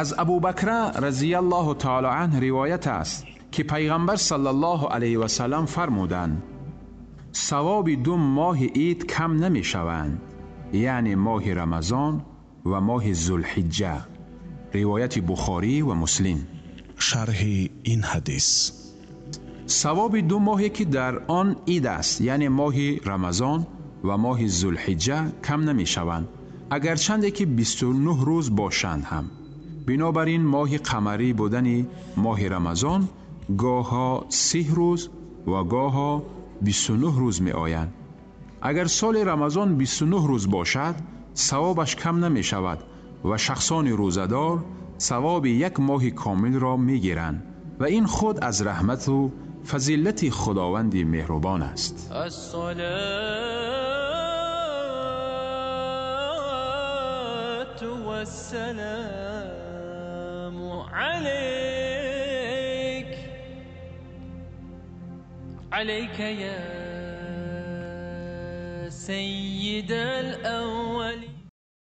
Аз Абубакр разияллоҳу таоло анҳ ривоят аст, ки пайғамбар саллаллоҳу алайҳи васаллам фармуданд: савоби ду моҳи ид кам намешаванд, яъне моҳи Рамазон ва моҳи Зулҳиҷҷа. Ривояти Бухорӣ ва Муслим. Шарҳи ин ҳадис. Савоби ду моҳе ки дар он ид аст, яъне моҳи Рамазон ва моҳи Зулҳиҷҷа, кам намешаванд, агарчанде ки 29 рӯз бошанд ҳам. Бинобар ин моҳи қамарӣ будани моҳи Рамазон гоҳо 30 рӯз ва гоҳо 29 рӯз меоянд. Агар соли Рамазон 29 рӯз бошад, савобаш кам намешавад ва шахсони рӯзадор савоби як моҳи комилро мегиранд ва ин худ аз раҳмату фазилати Худованди меҳрубон аст. Ассалату вассаламу алайк, алайка я саййидал аввалин.